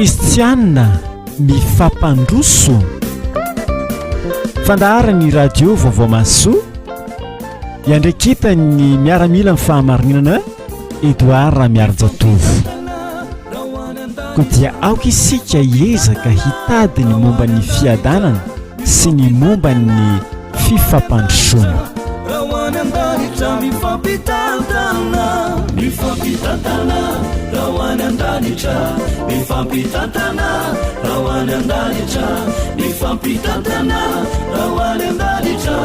Kristiana mifampandroso. Fandaharan'ny radio Vaovao Mahasoa iandraiketan'ny miaramilan'ny fahamarinana Edouard Ramiarijatovo. Koa dia aoka isika hiezaka hitady ny momba ny fiadanana sy ny momba ny fifampandrosoana. Raha ho any an-danitra mifampitantana, mifampitantana, raha ho any an-danitra, mifampitantana, raha ho any an-danitra, mifampitantana, raha ho any an-danitra,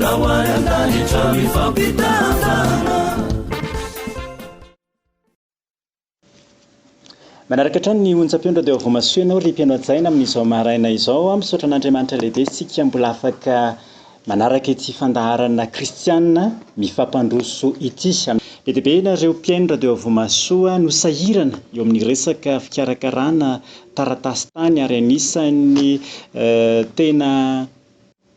raha ho any an-danitra, mifampitantana. Manaraka hatrany ny onjam-peo Radio Voamasoa ianao ry mpihaino hajaina amin'izao maraina izao. Misaotra an'Andriamanitra lehibe isika mbola afaka manaraka ity fandaharana kristiana mifampandroso ity. Be dia be ianareo mpihaino Radio Voamasoa no sahirana eo amin'ny resaka fikarakarana taratasy tany ary anisan'ny tena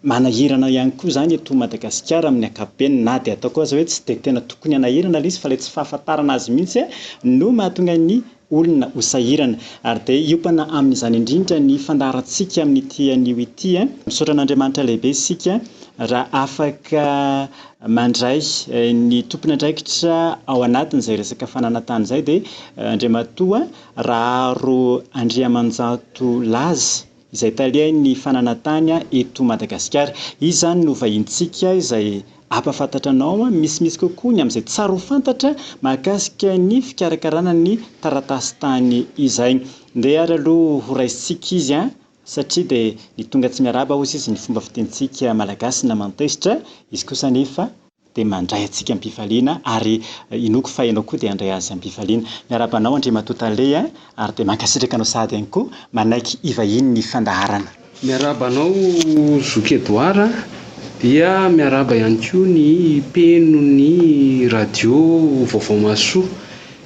Manahirana ihany koa izany eto Madagasikara amin'ny ankapobeny na dia ataoko aza hoe tsy dia tena tokony hanahirana ilay izy fa ilay tsy fahafantarana azy mihitsy no mahatonga ny olona ho sahirana. Ary dia hiompana amin'izany indrindra ny fandaharantsika amin'ity anio ity. Misaotra an'Andriamanitra lehibe isika raha afaka mandray ny tompon'andraikitra ao anatin'izay resaka fananan-tany izay dia Andriamatoa Raharo Andriamanjato Laza. izay talehan'ny fananan-tany eto Madagasikara. Izy izany no vahintsika izay hampahafantatra anao misimisy kokoa ny amin'izay tsara ho fantatra mahakasika ny fikarakarana ny taratasin-tany izay. Ndeha ary aloha ho raisintsika izy satria dia ny tonga tsy miarahaba hozy izy ny fomba fitenintsika malagasy na mantezitra, izy kosa anefa dia mandray antsika am-pifaliana ary inoako fa ianao koa dia handray azy am-pifaliana. Miarahaba anao Andriamatoa Tale a, ary dia mankasitraka anao sahady ihany koa manaiky hivahiny ny fandaharana. Miarahaba anao Zoky Edouard a, dia miarahaba ihany koa ny mpeno ny radio Vaovao Mahasoa.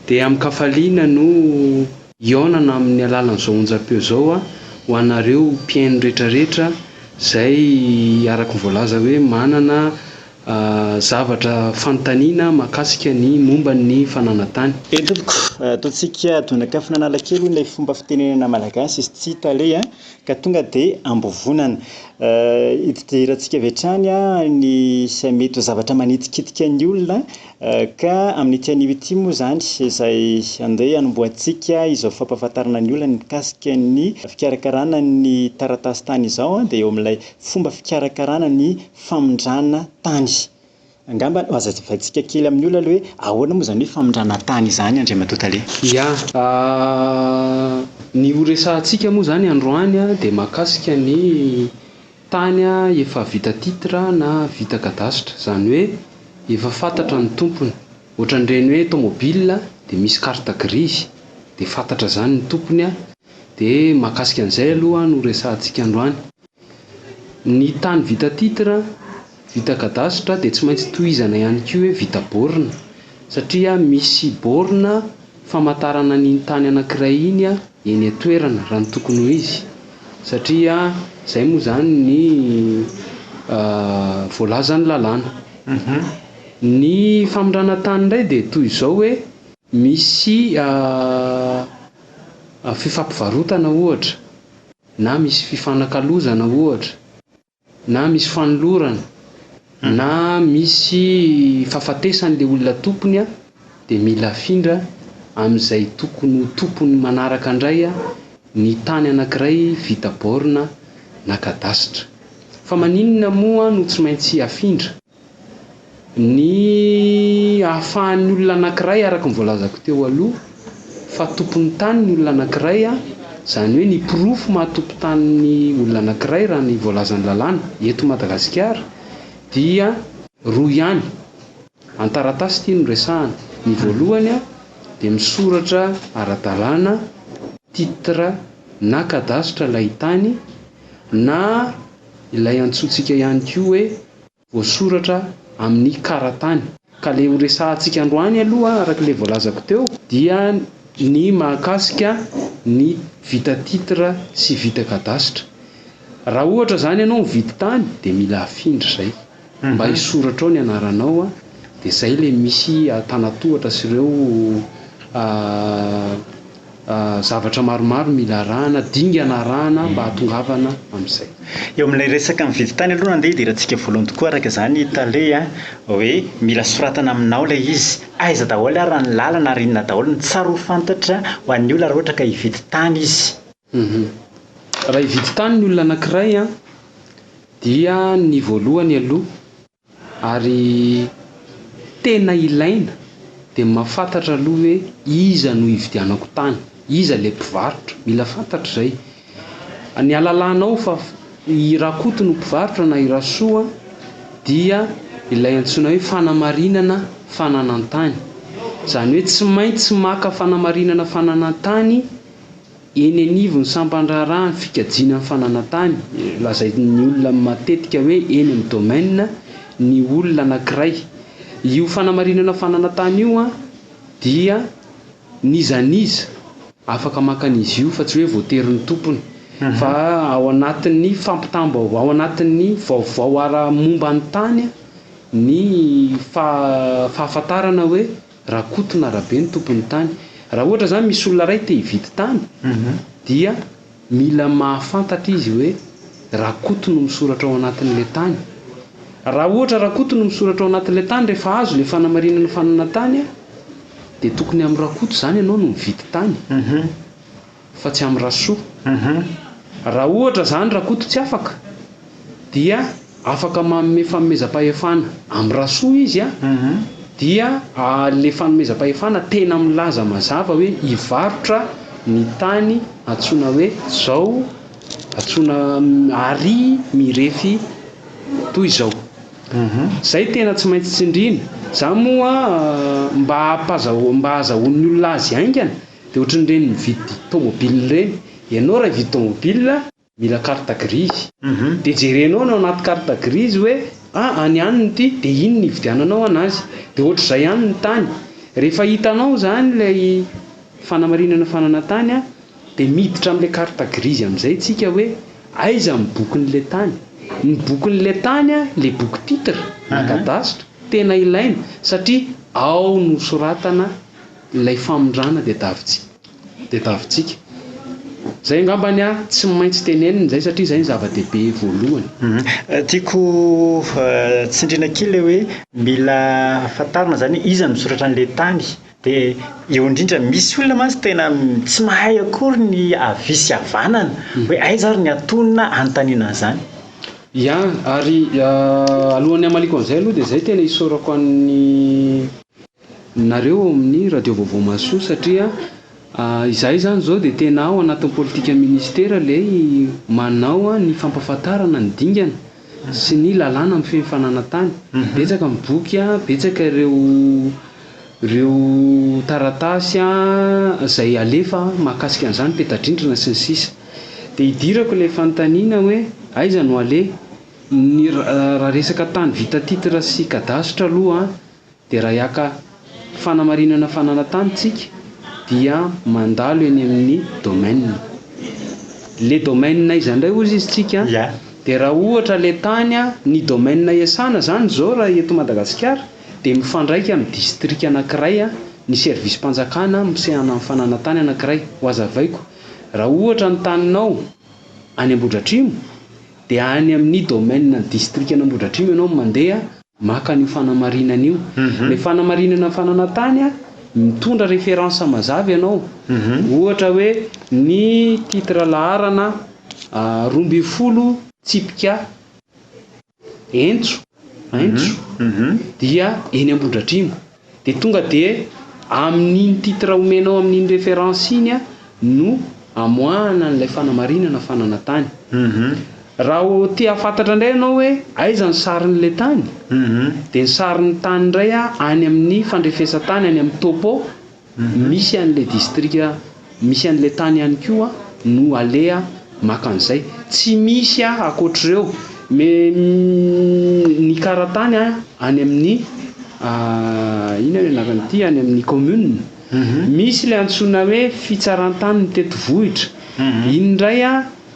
Dia amin-kafaliana no hihaonana amin'ny alalan'izao onjam-peo izao ho anareo mpihaino rehetrarehetra izay araka ny voalaza hoe manana zavatra fanontaniana mahakasika ny momba ny fananan-tany. Eny tompoko, ataontsika donak'afon'Analakely hoy ilay fomba fitenenana malagasy izy ity tale a, ka tonga dia ambovonana. Idirantsika avy hatrany ny mety ho zavatra manitikitika ny olona ka amin'ity anio ity moa izany izay andeha hanombohantsika izao fampahafantarana ny olona ny mikasika ny fikarakarana ny taratasy tany izao dia eo amin'ilay fomba fikarakarana ny Famindrana tany. Angamba hazavaintsika kely amin'ny olona aloha hoe ahoana moa izany hoe famindrana tany izany Andriamatoa Tale? Ya. Ny ho resahantsika moa izany androany dia mahakasika ny tany efa vita titre na vita cadastre. Izany hoe efa fantatra ny tompony. Ohatran'ireny hoe tomobile dia misy carte grise dia fantatra izany ny tompony. Dia mahakasika an'izay aloha no resahantsika androany. Ny tany vita titre, vita cadastre dia tsy maintsy tohizana ihany koa hoe vita borne satria misy borne famantarana an'iny tany anankiray iny eny an-toerana raha ny tokony ho izy satria izay moa izany ny voalazan'ny lalàna. Ny famindrana tany indray dia toy izao hoe misy fifampivarotana ohatra na misy fifanakalozana ohatra, na misy fanolorana, na misy fahafatesan'ilay olona tompony dia mila afindra amin'izay tokony ho tompony manaraka indray ny tany anankiray vita borne na cadastre. Fa maninona moa no tsy maintsy afindra? Ny ahafahan'ny olona anankiray araka ny voalazako teo aloha fa tompon'ny tany ny olona anankiray, izany hoe ny porofo maha tompon-tany ny olona anankiray raha ny voalazan'ny lalàna eto Madagasikara dia roa ihany, an-taratasy ity no resahana, ny voalohany dia misoratra ara-dalàna titre na cadastre ilay tany na ilay antsointsika ihany koa hoe voasoratra amin'ny karatany. Ka le ho resahantsika androany aloha araka le voalazako teo dia ny mahakasika ny vita titre sy vita cadastre. Raha ohatra zany ianao mividy tany dia mila afindra zay mba hisoratra ao ny anaranao dia zay le misy antanatohatra sy ireo. zavatra maromaro mila arahana, dingana arahana mba hahatongavana amin'izay. Eo amin'ilay resaka mividy tany aloha no andeha hidirantsika voalohany tokoa araka izany Tale a, hoe mila soratana aminao ilay izy, aiza daholo ary ny lalana ary inona daholo no tsara ho fantatra ho an'ny olona raha ohatra ka hividy tany izy? Raha hividy tany ny olona anankiray an, dia ny voalohany aloha Ary tena ilaina dia ny mahafantatra aloha hoe iza no hividianako tany, iza ilay mpivarotra, mila fantatra izay. Ny ahalalanao fa i Rakoto no mpivarotra na i Rasoa dia ilay antsoina hoe fanamarinana fananan-tany. Izany hoe tsy maintsy maka fanamarinana fananan-tany Eny anivon'ny sampan-draharahan'ny fikajiana ny fananan-tany, lazain'ny olona matetika hoe eny amin'ny domaine, ny olona anankiray. Io fanamarinana fananan-tany io dia n'iza n'iza afaka maka an'izy io fa tsy hoe voatery ny tompony fa ao anatin'ny fampitam-baovao, ao anatin'ny vaovao ara momba ny tany ny fahafantarana hoe Rakoto na Rabe no tompon'ny tany. Raha ohatra izany misy olona iray te hividy tany dia mila mahafantatra izy hoe Rakoto no misoratra ao anatin'ilay tany. Raha ohatra Rakoto no misoratra ao anatin'ilay tany rehefa azo ilay fanamarinana fananan-tany dia tokony amin'i Rakoto izany ianao no mividy tany fa tsy amin'i Rasoa. Raha ohatra izany Rakoto tsy afaka dia afaka manome fanomezam-pahefana amin'i Rasoa izy dia ilay fanomezam-pahefana tena milaza mazava hoe hivarotra ny tany antsoina hoe zao, antsoina ary mirefy toy izao. Izay tena tsy maintsy tsindriana. Za moa mba hampazahoa- mba hahazahoan'ny olona azy haingana dia ohatran'ireny mividy tomobile ireny. Ianao raha hividy tomobile mila carte grise. Dia jerenao ny ao anaty carte grise hoe ah any anona ity dia iny no hividiananao anazy. Dia ohatr'izay ihany ny tany. Rehefa hitanao izany ilay fanamarinana fananan-tany dia miditra amin'ilay carte grise amin'izay tsika hoe aiza ny bokin'ilay tany. Ny bokin'ilay tany ilay boky titre na cadastre tena ilaina satria ao no soratana ilay famindrana dia davintsika. Tadiavintsika. Izay angamba ny ahy tsy maintsy tenenina izay satria izay ny zava-dehibe voalohany. Tiako tsindriana kely ilay hoe mila fantarina izany hoe iza no misoratra an'ilay tany. Dia eo indrindra misy olona mantsy tena tsy mahay akory ny havia sy havanana hoe aiza ary ny antonona hanontaniana an'izany. Ya, ary alohan'ny hamaliako an'izay aloha dia izay tena isaorako an'ny. Nareo ao amin'ny Radio Vaovao Mahasoa satria izahay izany izao dia tena ao anatin'ny politikan'ny ministera ilay manao ny fampahafantarana ny dingana sy ny lalàna mifehy ny fananan-tany. Betsaka ny boky, betsaka ireo ireo taratasy izay alefa mahakasika an'izany, peta-drindrina sy ny sisa. Dia idirako ilay fanontaniana hoe aiza no aleha? Ny raha resaka tany vita titre sy cadastre aloha Dia raha hiaka fanamarinana fananan-tany tsika dia mandalo eny amin'ny domaine. Le domaine aiza indray hozy izy tsika? Dia raha ohatra le tany ny domaine iasana zany zao raha eto Madagasikara dia mifandraika amin'ny district anakiray ny service mpanjakana misehana amin'ny fananan-tany anakiray. Ho azavaiko, raha ohatra ny taninao any Ambohidratrimo dia any amin'ny domaine ny district an'Ambohidratrimo ianao no mandeha maka an'io fanamarinana io. Ilay fanamarinana ny fananan-tany, mitondra référence mazava ianao. Ohatra hoe ny titre laharana 12 tsipika Entso, Entso, dia eny Ambohidratrimo. Dia tonga dia amin'iny titre omenao amin'iny référence iny no amoahana an'ilay fanamarinana fananan-tany. Raha te hahafantatra indray ianao hoe aiza ny sarin'ilay tany, dia ny sarin'ny tany indray any amin'ny fandrefesan-tany any amin'ny topo misy an'ilay distrika misy an'ilay tany ihany koa no aleha maka an'izay. Tsy misy ankoatr'ireo. Me ny kara-tany any amin'ny inona ny anaran'ity any amin'ny commune. Misy ilay antsoina hoe fitsaran-tany mitety vohitra. Iny indray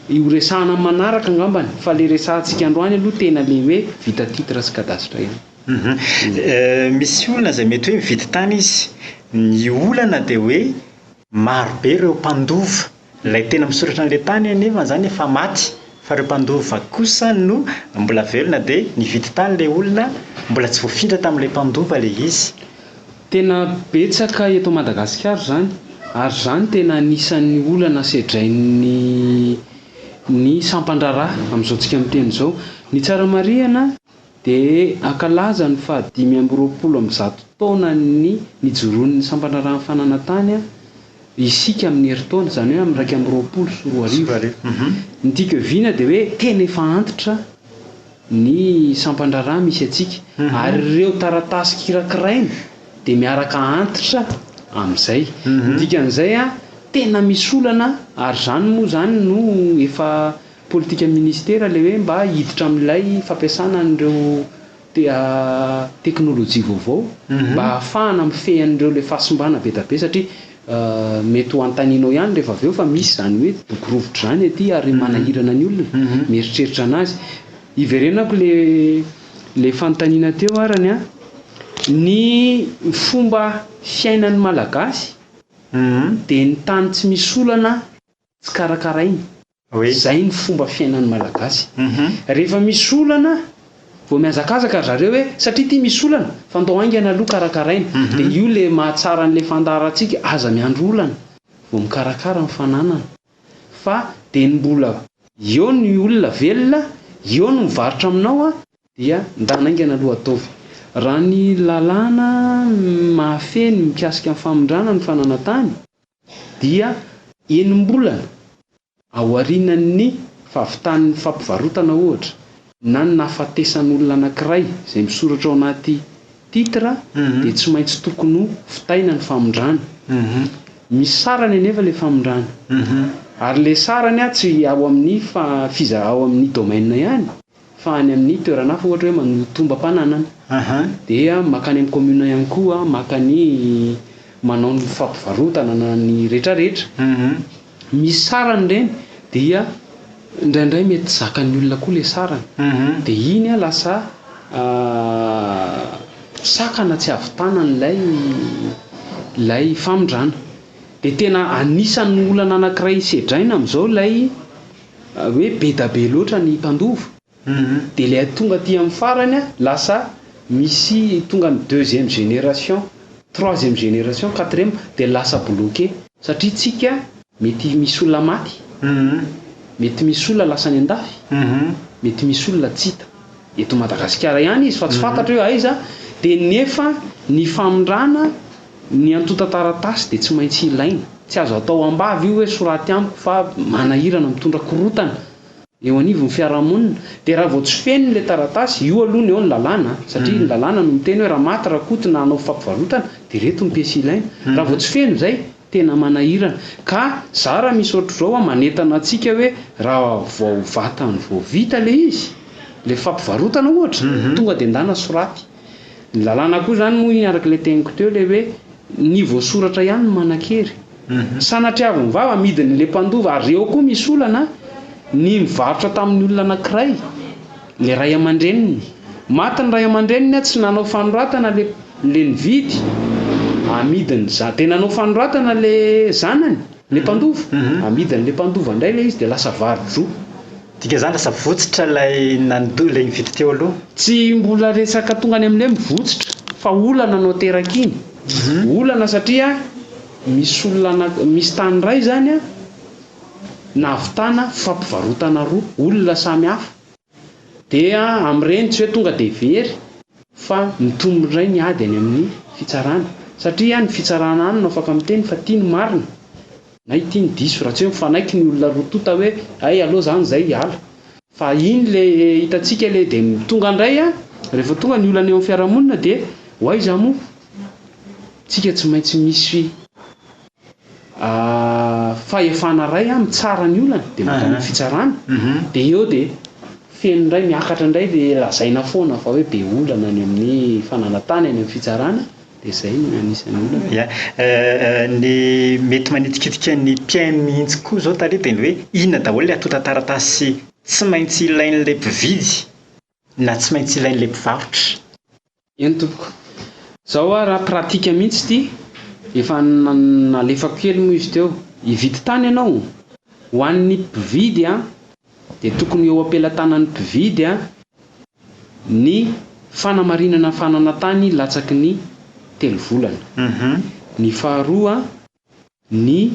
io resahana amin'ny manaraka angambany fa ilay resahantsika androany aloha tena ilay hoe vita titre sy cadastre ihany. Misy olona izay mety hoe mividy tany izy, ny olana dia hoe. Maro be ireo mpandova, ilay tena misoratra an'ilay tany anefa izany efa maty fa ireo mpandova kosa no mbola velona dia nividy tany ilay olona mbola tsy voafindra tamin'ilay mpandova ilay izy. Tena betsaka eto Madagasikara izany ary izany tena anisan'ny olana sedrain'ny ny sampan-draharaha amin'izao tsika miteny izao. Ny tsara marihana dia hankalaza ny faha 125 taonan'ny nijoroan'ny sampan-draharahan'ny fananantany isika amin'ny herintaona, izany hoe amin'ny 2021. Ny tiako hiaviana dia hoe tena efa antitra ny sampan-draharaha misy antsika ary ireo taratasy kirakiraina dia miaraka antitra amin'izay. Ny dikan'izay, tena misy olana ary izany moa izany no efa Politikan'ny ministera ilay hoe mba hiditra amin'ilay fampiasana an'ireo teknolojia vaovao mba hahafahana mifehy an'ireo ilay fahasimbana be dia be satria mety ho anontanianao ihany rehefa avy eo fa misy izany hoe boky rovitra izany aty ary manahirana ny olona mieritreritra an'azy. Hiverenako ilay ilay fanontaniana teo arany an, ny fomba fiainan'ny Malagasy dia ny tany tsy misy olana tsy karakarainy. Zay ny fomba fiainan'ny Malagasy. Rehefa misy olana vao mihazakazaka ry zareo hoe satria ity misy olana fa ndao haingana aloha karakaraina. Dia io le mahatsara an'le fandaharantsika, aza miandry olana vao mikarakara ny fananana fa dia ny mbola eo ny olona velona, eo no mivarotra aminao dia ndana haingana aloha ataovy. Raha ny lalàna mahafehy ny mikasika ny famindrana ny fananantany dia enim-bolana aorianan'ny fahavitan'ny fampivarotana ohatra na ny nahafatesan'olona anankiray izay misoratra ao anaty titre dia tsy maintsy tokony ho vitaina ny famindrana. Misy sarany anefa ilay famindrana ary ilay sarany tsy ao amin'ny fa- ao amin'ny domaine ihany Fa any amin'ny toerana hafa ohatra hoe manohy tombam-pananana dia mankany amin'ny commune ihany koa maka ny manao ny fampivarotana na ny retraretra. Misy sarany ireny dia indraindray mety tsy zakan'ny olona koa ilay sarany dia iny lasa sakana tsy hahavitana an'ilay ilay famindrana. Dia tena anisan'ny olana anankiray sedraina amin'izao ilay hoe be da be loatra ny mpandova dia ilay tonga aty amin'ny farany lasa misy tonga ny deuxième génération, troisième génération, quatrième dia lasa bloqué satria tsika mety misy olona maty, mety misy olona lasa any an-dafy, mety misy olona tsy hita eto Madagasikara ihany izy fa tsy fantatra hoe aiza dia nefa ny famindrana Ny antontan-taratasy dia tsy maintsy ilaina. Tsy azo atao am-bava io hoe soraty amiko fa manahirana, mitondra korontana eo anivon'ny fiarahamonina. Dia raha vao tsy feno ilay taratasy, io aloha ny eo ny lalàna an, satria ny lalàna no miteny hoe raha maty Rakoto na hanao fampivarotana dia ireto ny piesy ilaina. Raha vao tsy feno izay, tena manahirana. Ka za raha misy ohatr'izao aho manentana antsika hoe raha vao vatany vao vita ilay izy, ilay fampivarotana ohatra, tonga dia ndana soraty. Ny lalàna koa izany moa iny araka ilay teniko teo ilay hoe ny voasoratra ihany no manan-kery. Sanatriavin'ny vava amidin'ilay mpandova ary eo koa misy olana ny mivarotra tamin'ny olona anankiray ilay ray aman-dreniny. Maty ny ray aman-dreniny tsy nanao fanoratana ilay ilay nividy amidiny za dia nanao fanoratana ilay zanany ilay mpandova amidin'ilay mpandova indray ilay izy dia lasa varo-droa. Dikan'izany lasa votsitra ilay nandoa ilay nividy teo aloha. Tsy mbola resaka tonga any amin'ilay mivotsitra fa olana no aterak'iny. Olana satria misy olona ana- misy tany iray izany an, nahavitana fampivarotana roa, olona samy hafa. Dia amin'ireny tsy hoe tonga dia very fa mitombo indray ny ady any amin'ny fitsarana satria ny fitsarana any no afaka miteny fa ity no marina. Na ity ny diso, raha tsy hoe mifanaiky ny olona roa tonta hoe hay aleo zany zay hiala. Fa iny le hitantsika le de tonga ndray an, rehefa tonga ny olana eo amin'ny fiarahamonina dia ho aiza moa? Tsika tsy maintsy misy fahefana ray an mitsara ny olana de mankany amin'ny fitsarana, de eo de feno ndray miakatra ndray de lazaina foana fa hoe be olana any amin'ny fananantany any amin'ny fitsarana. Dia izay no anisan'ny olana. Ya. Ny mety manitikitika ny mpihaino mihitsy koa izao tale dia ny hoe inona daholo ilay antontan-taratasy tsy maintsy ilain'ilay mpividy na tsy maintsy ilain'ilay mpivarotra? Eny tompoko. Zao hoa raha pratique mihitsy ity. Efa nalefako kely moa izy teo. Hividy tany ianao? Ho an'ny mpividy dia tokony eo am-pelatanan'ny mpividy ny fanamarinana fananan-tany latsaky ny telo volana. Ny faharoa, ny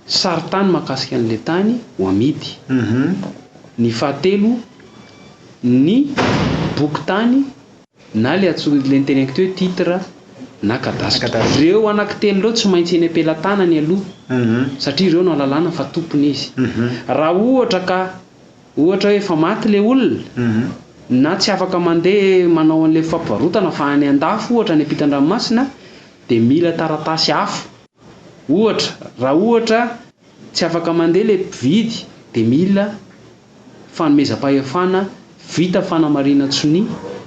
sarintany mahakasika an'ilay tany ho amidy. Ny fahatelo, ny bokin-tany na ilay antsoina, ilay noteneniko teo hoe titre na cadastre. Ireo anankitelo ireo tsy maintsy eny am-pelatanany aloha satria ireo no ahalalana fa tompony izy. Raha ohatra ka ohatra hoe efa maty ilay olona na tsy afaka mandeha manao an'ilay fampivarotana fa any an-dafy ohatra any ampitan-dranomasina dia mila taratasy hafa. Ohatra, raha ohatra tsy afaka mandeha ilay mpividy dia mila fanomezam-pahefana vita fanamarinan-tsonia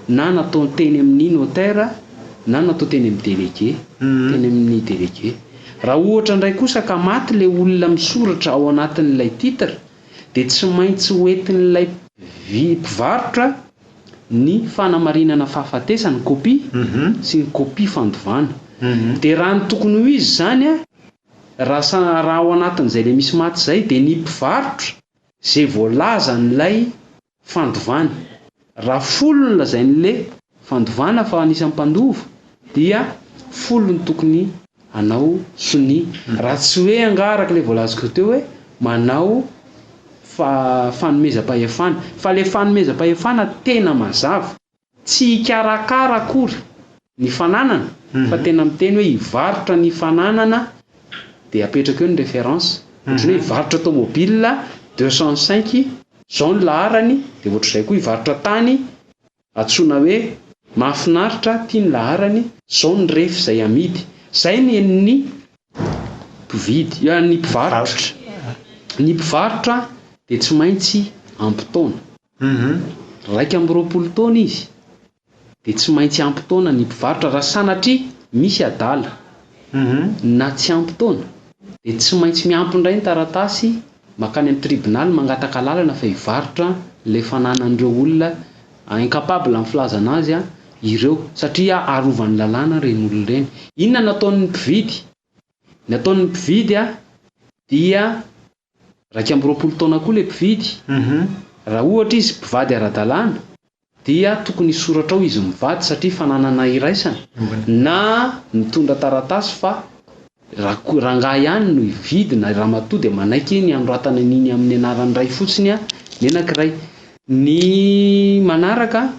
na natao teny amin'ny notaire na natao teny amin'ny délégué, teny amin'ny délégué. Raha ohatra indray kosa ka maty ilay olona misoratra ao anatin'ilay titre dia tsy maintsy hoentin'ilay mpivarotra ny fanamarinana fahafatesana, copie, sy ny copie fandovana. Dia raha ny tokony ho izy izany, raha sa- raha ao anatin'izay ilay misy maty izay dia ny mpivarotra izay voalazan'ilay fandovana. Raha folo no lazain'ilay fandovana fa anisan'ny mpandova dia folo no tokony hanao sonia. Raha tsy hoe angaha araka ilay voalazako teo hoe manao fa fanomezam-pahefana. Fa ilay fanomezam-pahefana tena mazava. Tsy hikarakara akory ny fananana fa tena miteny hoe hivarotra ny fananana dia apetraka eo ny référence. Ohatran'ny hoe hivarotra tomobile 205 izao ny laharany dia ohatr'izay koa hivarotra tany antsoina hoe mahafinaritra ity ny laharany, izao ny refy izay amidy. Izay ny an'ny mpividy, ny mpivarotra. Ny mpivarotra dia tsy maintsy ampy taona. 21 taona izy dia tsy maintsy ampy taona ny mpivarotra raha sanatria misy adala na tsy ampy taona dia tsy maintsy miampy indray ny taratasy mankany amin'ny tribonaly mangataka alalana fa hivarotra ilay fananan'ireo olona incapable amin'ny filazana azy ireo satria arovan'ny lalàna ireny olona ireny. Inona no ataon'ny mpividy? Ny ataon'ny mpividy dia 21 taona koa ilay mpividy, raha ohatra izy mpivady ara-dalàna dia tokony hisoratra ao izy mivady satria fananana iraisana na mitondra taratasy fa rangahy ihany no hividy na ramatoa dia manaiky ny hanoratana an'iny amin'ny anaran'ny ray fotsiny ny anankiray. Ny manaraka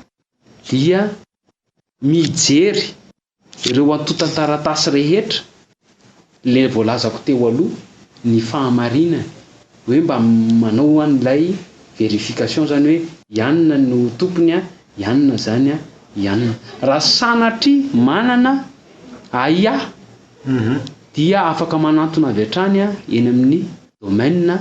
dia mijery Ireo antontan-taratasy rehetra, ilay voalazako teo aloha, ny fahamarinany, hoe mba manao an'ilay verification zany hoe i anona no tompony an, i anona zany an, i anona. Raha sanatria manana ahiahy dia afaka manantona avy hatrany eny amin'ny domaine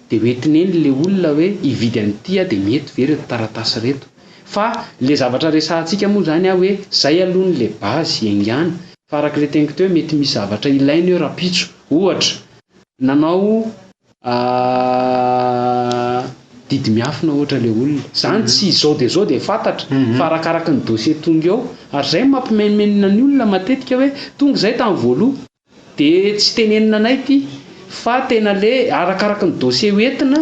dia hoentina eny ilay olona hoe hividy an'ity aho dia mety ve ireto taratasy ireto. Fa le zavatra resahantsika moa zany aho hoe zay aloha ny le base iaingàna fa araka le teniko teo hoe mety misy zavatra ilaina eo rahampitso ohatra nanao didy miafina ohatra le olona zany tsy izao dia izao dia fantatra fa arakaraka ny dossier tonga eo ary zay no mampimenomenona ny olona matetika hoe tonga izay tamin'ny voaloha Dia tsy tenenina anay ity fa tena le arakaraky ny dossier ho entina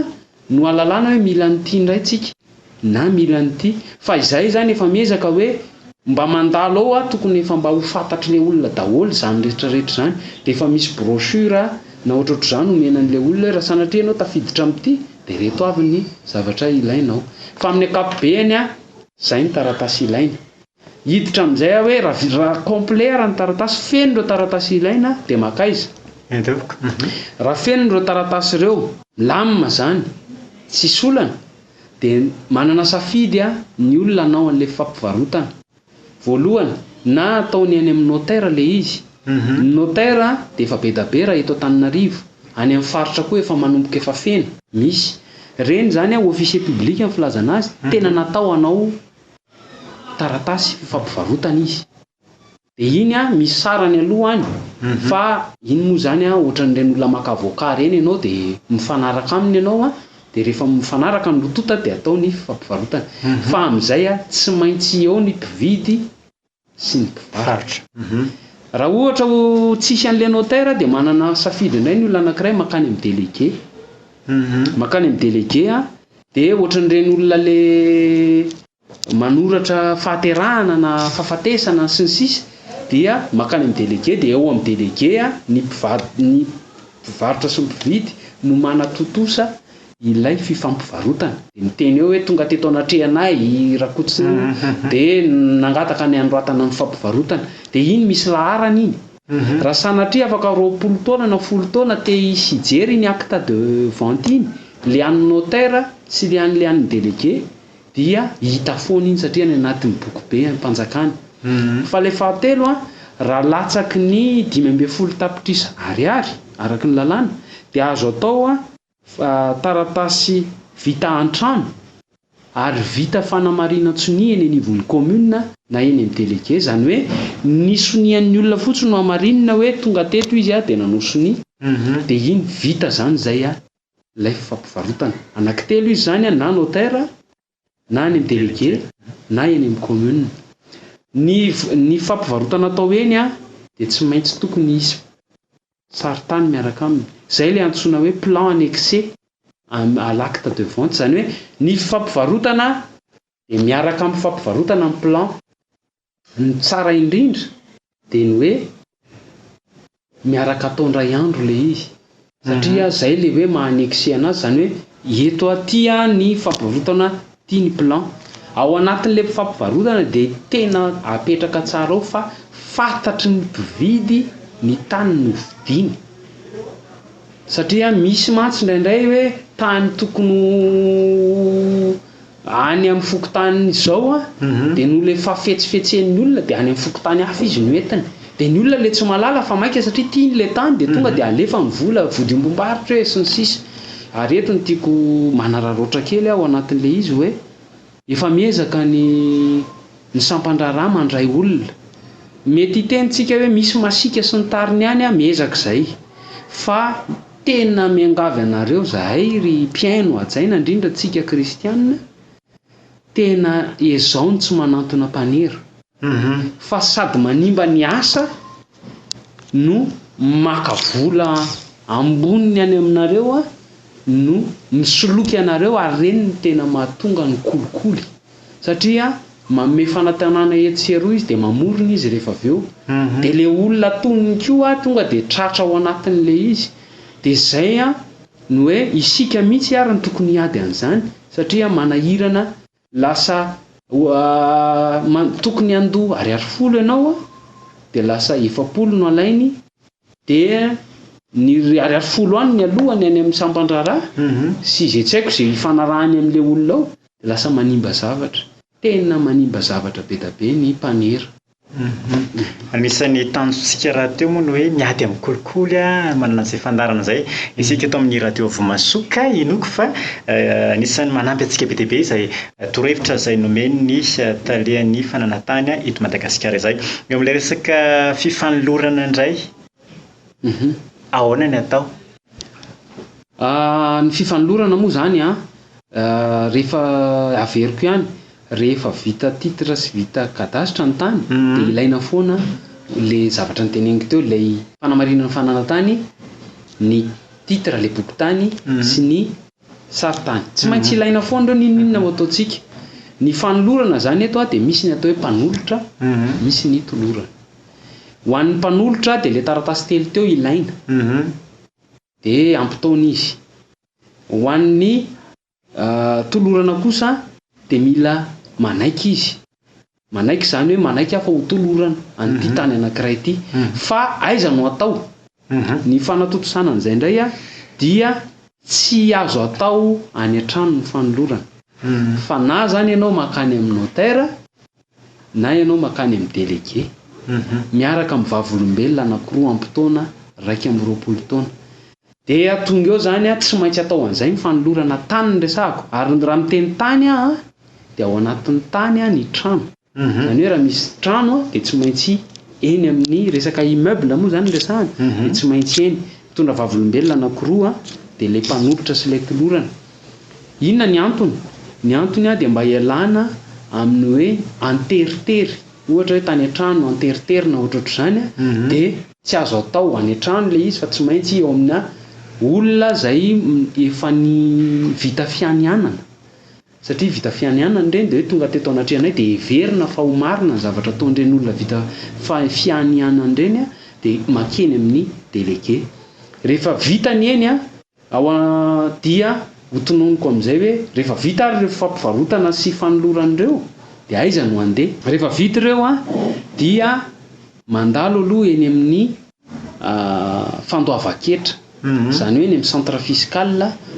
no ahalalana hoe mila an'ity indray tsika na mila an'ity fa izahay izany efa miezaka hoe mba mandalo ao aho tokony efa mba ho fantatry le olona daholo izany rehetra rehetra izany dia efa misy brochure na ohatrohatr'izany omena an'ilay olona hoe raha sanatria ianao tafiditra amin'ity dia ireto avy ny zavatra ilainao fa amin'ny ankapobeny izay ny taratasy ilaina. Hiditra amin'izay aho hoe raha raha complet ara ny taratasy, feno ireo taratasy ilaina dia mankaiza? Eny tompoko. Raha feno ireo taratasy ireo, milamina izany, tsisy olana, dia manana safidy ny olona hanao an'ilay fampivarotana. Voalohany, na ataony any amin'ny notaire ilay izy. Ny notaire dia efa be da be raha eto Antananarivo, any amin'ny faritra koa efa manomboka efa feno, misy. Ireny izany officier public ny filazana azy, tena natao hanao taratasy fifampivarotana izy. Dia iny an, misy sarany aloha any fa iny moa izany an, ohatran'ireny olona maka avocat ireny ianao dia mifanaraka aminy ianao an, dia rehefa mifanaraka ny roa tonta dia atao ny fifampivarotana. Fa amin'izay an, tsy maintsy eo ny mpividy sy ny mpivarotra. Raha ohatra ho tsisy an'ilay notaire dia manana safidy indray ny olona anankiray mankany amin'ny délégué. Mankany amin'ny délégué dia ohatran'ireny olona le manoratra fahaterahana na fahafatesana sy ny sisa dia mankany amin'ny délégué dia eo amin'ny délégué ny mpivady ny mpivarotra sy ny mpividy no manatontosa ilay fifampivarotana. Dia miteny eo hoe tonga teto anatrehanay i Rakototsirina dia nangataka ny hanoratana ny fampivarotana. Dia iny misy laharana iny. Raha sanatria afaka 20 taona na folo taona te hisy hijery iny acte de vente iny, le an'ny notaire sy le an'le an'ny délégué dia hita foana iny satria any anatin'ny boky be am-panjakana. Fa le fahatelo an, raha latsaky ny 15 tapitrisa ariary araka ny lalàna dia azo atao an, Taratasy vita an-trano ary vita fanamarinan-tsonia eny anivon'ny commune na eny amin'ny délégué, izany hoe ny sonian'ny olona fotsiny no hamarinina hoe tonga teto izy dia nanao sonia, dia iny vita izany izay ilay fampivarotana. Anankitelo izy izany na notaire na any amin'ny délégué na eny amin'ny commune. Ny ny fampivarotana atao eny dia tsy maintsy tokony hisy sarintany miaraka aminy. Izay ilay antsoina hoe plan annexé à l'acte de vente, izany hoe ny fampivarotana dia miaraka amin'ny fampivarotana ny plan. Ny tsara indrindra dia ny hoe miaraka atao indray andro ilay izy satria izay ilay hoe maha annexé anazy, izany hoe eto aty ny fampivarotana, ity ny plan. Ao anatin'ilay fampivarotana dia tena apetraka tsara ao fa fantatry ny mpividy ny tany novidiany. Satria misy mantsy indraindray hoe tany tokony ho any amin'ny fokontany izao an, dia noho ilay fahafetsifetsen'ny olona dia any amin'ny fokontany hafa izy no entiny. Dia ny olona ilay tsy mahalala fa maika satria tiany ilay tany dia tonga dia alefa ny vola, vodiombom-barotra e, sy ny sisa. Ary eto no tiako manararaotra kely aho anatin'ilay izy hoe efa miezaka ny ny sampan-draharaha mandray olona. Mety hiteny tsika hoe misy masiaka sy ny tariny ihany an, miezaka izay. Fa tena miangavy anareo zahay ry mpihaino hajaina indrindra tsika kristiana, tena ezao ny tsy manantona mpanera. Fa sady manimba ny asa no maka vola amboniny any aminareo no misoloky anareo ary ireny no tena mahatonga ny kolikoly satria manome fanantenana etsy sy eroa izy dia mamorona izy rehefa avy eo dia le olona atoniny koa tonga dia tratra ao anatin'le izy dia zay no hoe isika mihitsy ary no tokony hiady an'izany satria manahirana Lasa tokony handoa ariary folo ianao dia lasa 40 no alainy dia ny ariary folo any ny alohany any amin'ny sampan-draharaha sy izay tsy haiko izay ifanarahany amin'ilay olona ao dia lasa manimba zavatra. Tena manimba zavatra be da be ny mpanera. Anisan'ny tanjontsika rahateo moa ny hoe miady amin'ny kolikoly, manana an'izay fandaharana izay isika eto amin'ny Radio Vomasoa ka inoako fa anisan'ny manampy antsika be dia be izay torohevitra izay nomen'ny talehan'ny fananantany eto Madagasikara izay. Eo amin'ilay resaka fifanolorana indray, ahoana ny atao? Ny fifanolorana moa izany an, rehefa averiko ihany, Rehefa vita titre sy vita cadastre ny tany dia ilaina foana le zavatra noteneniko teo, ilay fanamarinana ny fananan-tany, ny titre, le bokin-tany sy ny sarintany. Tsy maintsy ilaina foana ireo n'inon'inona ho ataontsika. Ny fanolorana izany eto dia misy ny atao hoe mpanolotra, misy ny tolorana. Ho an'ny mpanolotra dia le taratasy telo teo ilaina dia ampitaona izy. Ho an'ny Tolorana kosa dia mila manaiky izy. Manaiky izany hoe manaiky aho fa ho tolorana an'ity tany anankiray ity. Fa aiza no atao? Ny fanatontosana an'izay indray dia tsy azo atao any an-trano ny fanolorana. Fa na izany ianao mankany amin'ny notaire na ianao mankany amin'ny délégué. Miaraka amin'ny vavolombelona anankiroa ampy taona 21 taona. Dia tonga eo izany an, tsy maintsy atao an'izay ny fanolorana tany no resahako, ary raha miteny tany aho an, dia ao anatin'ny tany an ny trano, izany hoe raha misy trano an, dia tsy maintsy eny amin'ny resaka immeuble moa izany no resahana, dia tsy maintsy eny, mitondra vavolombelona anankiroa an, dia ilay mpanolotra sy ilay tolorana. Inona ny antony? Ny antony an dia mba hialana amin'ny hoe anteritery. Ohatra hoe tany an-trano anteriterina ohatrohatr'izany dia tsy azo atao any an-trano ilay izy fa tsy maintsy eo amina olona izay efa ny vita fianianana. Satria vita fianianana ireny dia hoe tonga teto anatrehanay dia heverina fa ho marina ny zavatra ataon'ireny olona vita fianianana ireny dia mankeny amin'ny délégué. Rehefa vita ny eny Ao an dia ho tononiko amin'izay hoe rehefa vita ary ireo fampivarotana sy fanolorana ireo dia aiza no handeha? Rehefa vita ireo an dia mandalo aloha eny amin'ny fandoavan-ketra, izany hoe eny amin'ny centre fiscal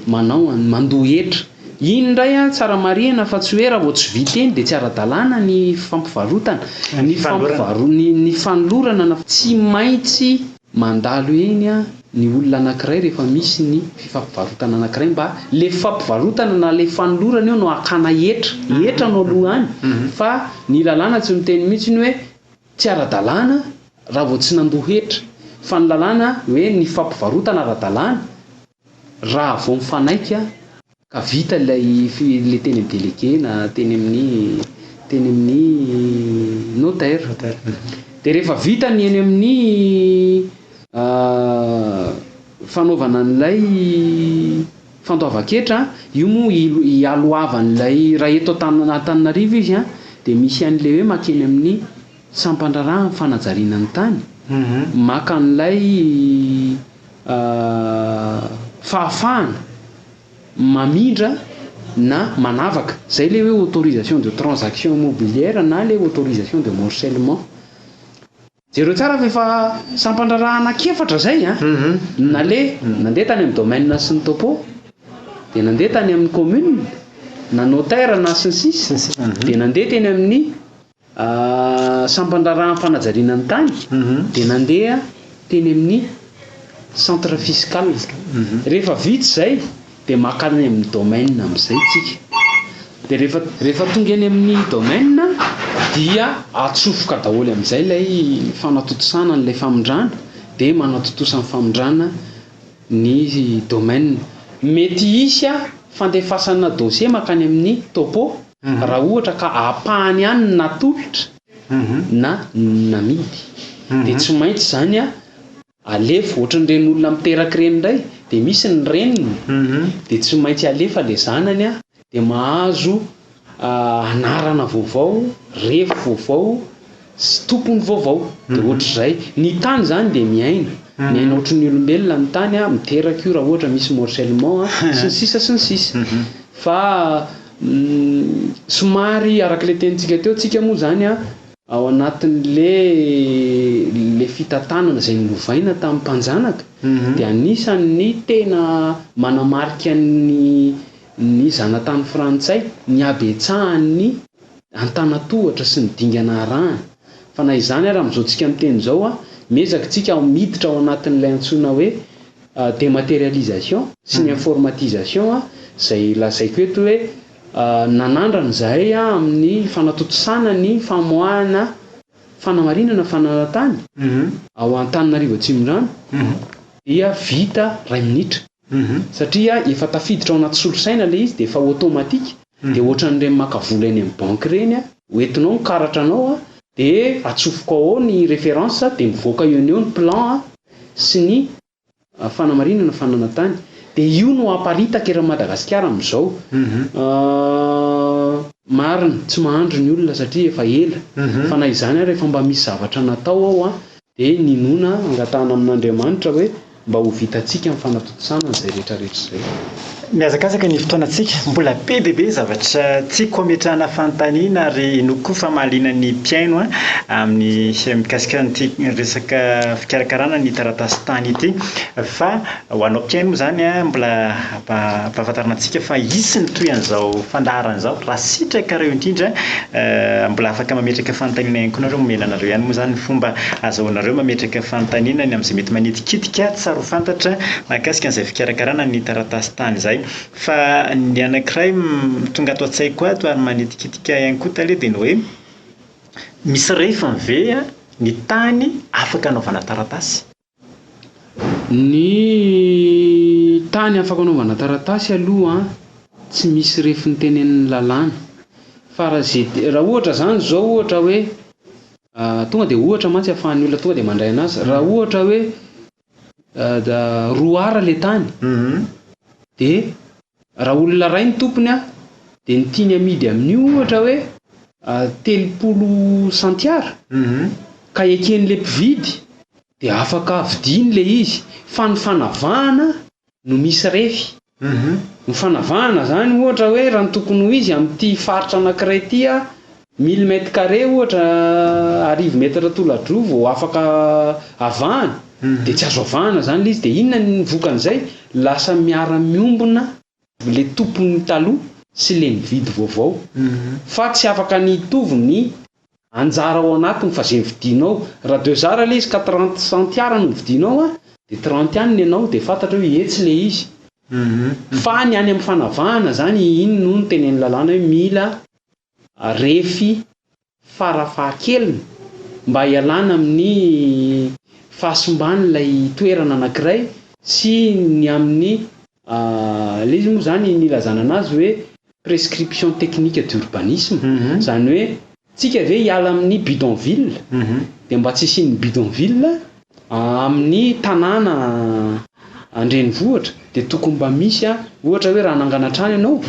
manao an mandoa hetra. Iny indray an tsara marihina fa tsy hoe raha vao tsy vita eny dia tsy ara-dalàna ny fampivarotana, ny fampivaro- ny fanolorana na tsy maintsy Mandalo eny ny olona anankiray rehefa misy ny fifampivarotana anankiray mba le fifampivarotana na le fanolorana eo no hakana hetra, hetra no aloha any fa ny lalàna tsy miteny mihitsy ny hoe tsy ara-dalàna raha vao tsy nandoa hetra fa ny lalàna hoe ny fampivarotana ara-dalàna Raha vao mifanaiky ka vita ilay ilay teny amin'ny délégué na teny amin'ny teny amin'ny notaire. Dia rehefa vita ny eny amin'ny fanaovana an'ilay fandoavan-ketra, io moa ialohavan'ilay raha eto Antananarivo izy an, dia misy an'ilay hoe mankeny amin'ny sampan-draharaha amin'ny fanajariana ny tany, maka an'ilay fahafahana mamindra na manavaka, izay ilay hoe autorisation de transaction immobilière na ilay autorisation de morcellement. Jereo tsara fa efa sampan-draharaha anankiefatra izay an, naleha, nandeha tany amin'ny domaine sy ny topo, dia nandeha tany amin'ny commune, na notaire na sy ny sisa, dia nandeha teny amin'ny Sampan-draharahan'ny fanajariana ny tany dia nandeha teny amin'ny centre fiscal. Rehefa vita izay dia maka any amin'ny domaine amin'izay tsika. Dia rehefa rehefa tonga eny amin'ny domaine dia atsofoka daholo amin'izay ilay fanatontosana an'ilay famindrana dia manatontosa ny famindrana ny domaine. Mety hisy fandefasana dossier mankany amin'ny topo Raha ohatra ka ampahany ihany no natolotra na namidy dia tsy maintsy izany alefa, ohatran'ireny olona miteraka ireny indray dia misy ny reniny dia tsy maintsy alefa ilay zanany dia mahazo anarana vaovao, refy vaovao sy tompony vaovao dia ohatr'izay. Ny tany izany dia miaina, miaina ohatran'ny olombelona ny tany, miteraka io raha ohatra misy morcellement sy ny sisa sy ny sisa. Fa somary araka ilay tenintsika teo, tsika moa izany ao anatin'le le fitantanana izay nolovaina tamin'ny mpanjanaka dia anisan'ny tena manamarika ny ny zanatany frantsay ny habetsahan'ny antanatohatra sy ny dingana arahana. Fa na izany ary amin'izao tsika miteny izao, miezaka tsika miditra ao anatin'ilay antsoina hoe dématérialisation sy ny informatisation izay lazaiko eto hoe nanandrana izahay amin'ny fanatontosana ny famoahana fanamarinana fananan-tany ao Antananarivo Atsimondrano dia vita iray minitra satria efa tafiditra ao anaty solosaina ilay izy dia efa automatique dia ohatran'ireny maka vola eny amin'ny banky ireny, hoentinao ny karatra anao dia atsofoka ao ny référence dia mivoaka eo no eo ny plan sy ny fanamarinana fananan-tany dia io no aparitaka eran'i Madagasikara amin'izao. Marina, tsy mahandry ny olona satria efa ela fa na izany ary efa mba misy zavatra natao ao dia ninoana angatahana amin'Andriamanitra hoe mba ho vitantsika ny fanatontosana an'izay rehetra rehetra izay. Mihazakazaka ny fotoanantsika, mbola be dia be zavatra tiako hametrahana fanontaniana ary inoako koa fa mahaliana ny mpihaino amin'ny mikasika an'ity resaka fikarakarana ny taratasin-tany ity fa ho anao mpihaino moa izany mbola ampahafantarina antsika fa hisy ny tohin'izao fandaharana izao raha sitrakareo indrindra mbola afaka mametraka fanontaniana ihany koa nareo, omena anareo ihany moa izany ny fomba azahoanareo mametraka fanontaniana ny amin'izay mety manitikitika tsara ho fantatra mahakasika an'izay fikarakarana ny taratasin-tany izay. Fa ny anankiray tonga ato an-tsaiko ato ary manitikitika ihany koa tale dia ny hoe misy refiny ve ny tany afaka anaovana taratasy? Ny tany afaka anaovana taratasy aloha tsy misy refiny tenenin'ny lalàna fa raha ze raha ohatra zany zao ohatra hoe. Tonga dia ohatra mantsy ahafahan'ny olona tonga dia mandray anazy. Raha ohatra hoe roa ara ilay tany dia raha olona iray ny tompony an, dia ny tiany amidy amin'io ohatra hoe 30 centiara ka eken'ilay mpividy dia afaka vidiany ilay izy fa ny fanavahana no misy refy. Ny fanavahana izany ohatra hoe raha ny tokony ho izy amin'ity faritra anankiray ity an, mille mètres carrés ohatra, arivo mètres tola-droa vao afaka avahana, dia tsy azo avahana izany ilay izy, dia inona ny vokan'izay? Lasa miara-miombona ilay tompony taloha sy ilay nividy vaovao, fa tsy afaka ny hitovy ny Anjara ao anatiny fa ze vidianao, raha deux ara le izy ka 30 centiara no vidianao an, de 30 ihany ny anao de fantatra hoe etsy le izy. Fa ny any amin'ny fanavahana zany iny no notenenin'ny lalàna hoe mila refy farafahakeliny mba hialana amin'ny fahasimban'ilay toerana anankiray sy ny amin'ny Ilay izy moa izany nilazana anazy hoe prescription technique d'urbanisme, izany hoe tsika ve hiala amin'ny bidonville dia mba tsy hisian'ny bidonville amin'ny tanàna an-drenivohitra dia tokony mba misy ohatra hoe raha hanangana trano ianao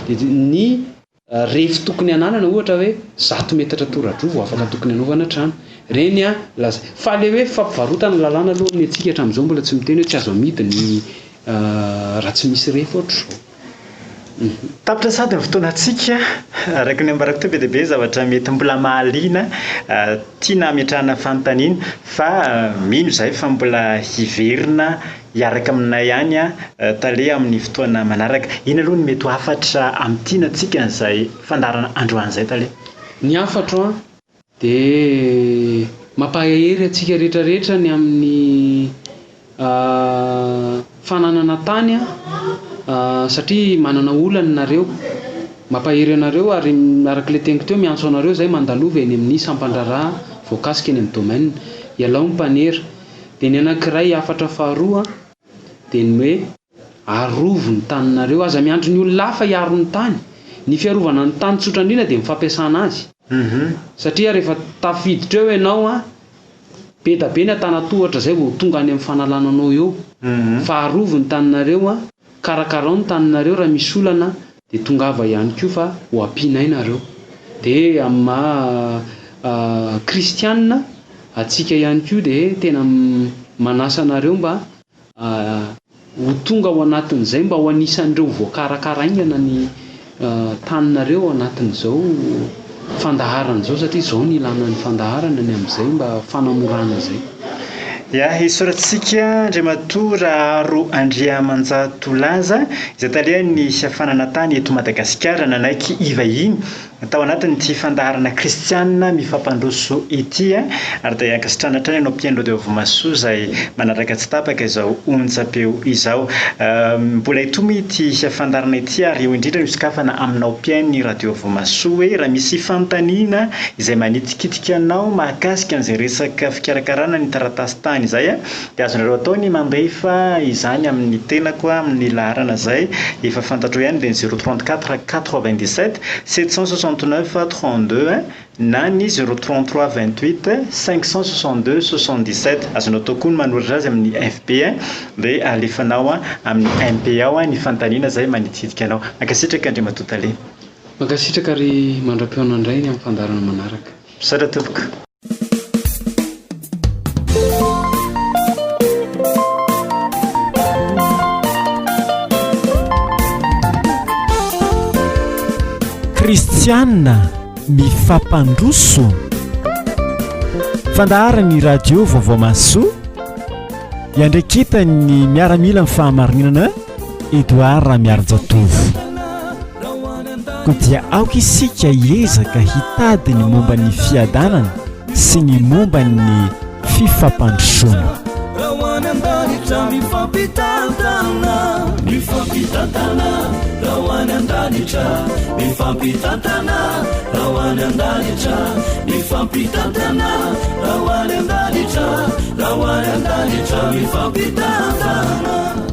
dia ny Refy tokony hananana ohatra hoe zato metatra tora-droa vao afaka tokony hanaovana trano. Ireny an, laza. Fa le hoe fampivarotana lalàna aloha ny antsika hatramin'izao mbola tsy miteny hoe tsy azo amidy ny raha tsy misy refy ohatr'izao. Tapitra sahady ny fotoanantsika. Araka ny ambarako teo be dia be ny zavatra mety mbola mahaliana tiana hametrahana fanontaniana fa mino izahay fa mbola hiverina Hiaraka aminay ihany Tale amin'ny fotoana manaraka. Inona aloha no mety ho hafatra amintiana antsika an'izay fandaharana androany izay Tale? Ny hafatro an, dia mampahery antsika rehetra rehetra ny amin'ny fananana tany an, satria manana olana nareo. Mampahery anareo ary araka ilay teniko teo miantso anareo izay mandalova eny amin'ny sampan-draharaha voakasika eny amin'ny domaine. Ialao ny mpanera. Dia ny anankiray hafatra faharoa dia ny hoe arovy ny taninareo, aza miandry ny olona hafa hiaro ny tany. Ny fiarovana ny tany tsotra indrindra dia ny fampiasana azy. Satria rehefa tafiditra eo ianao an, be da be ny antanatohatra izay vao tonga any amin'ny fanalana anao eo. Fa arovy ny taninareo an, Karakarao ny taninareo raha misy olana dia tongava ihany koa fa ho ampianay nareo. Dia amin'ny maha kristianina antsika ihany koa dia tena manasa anareo mba ho tonga ao anatin'izay mba ho anisan'ireo voakarakara haingana ny taninareo ao anatin'izao fandaharana izao satria izao no ilana ny fandaharana ny amin'izay mba fanamorana izay. Ya, isaorantsika Andriamatoa Raharo Andriamanjato Laza, izay talehan'ny fananantany eto Madagasikara nanaiky hivahiny tao anatin'ity fandaharana kristianina mifampandroso ity ary dia ankasitrahana hatrany ianao mpihaino Radio Vomasoa izay manaraka tsy tapaka izao onjam-peo izao. Mbola hitohy moa ity fandaharana ity ary eo indrindra no hisokafana aminao mpihaino ny Radio Vomasoa hoe raha misy fanontaniana izay manitikitika anao mahakasika an'izay resaka fikarakarana ny taratasy tany izay dia azonareo atao ny mandefa izany amin'ny tenako amin'ny laharana izay efa fantatrao ihany dia ny 034 97 769 32 na ny 033 28 562 77. Azonao atao koa ny manoratra azy amin'ny FB dia alefanao amin'ny MP ao ny fanontaniana izay manitikitika anao. Mankasitraka Andriamatoa Tale. Mankasitraka ary mandra-pihaona indray ny amin'ny fandaharana manaraka. Misaotra tompoko. Kristiana mifampandroso. Fandaharan'ny radio Vaovao Mahasoa iandraiketan'ny miaramilan'ny fahamarinana Edouard Ramiarijatovo. Koa dia aoka isika hiezaka hitady ny momba ny fiadanana sy ny momba ny fifampandrosoana. Raha ho any an-danitra mifampitantana Mifampitantana Raha ho any an-danitra Mifampitantana Raha ho any an-danitra Mifampitantana Raha ho any an-danitra Raha ho any an-danitra Mifampitantana.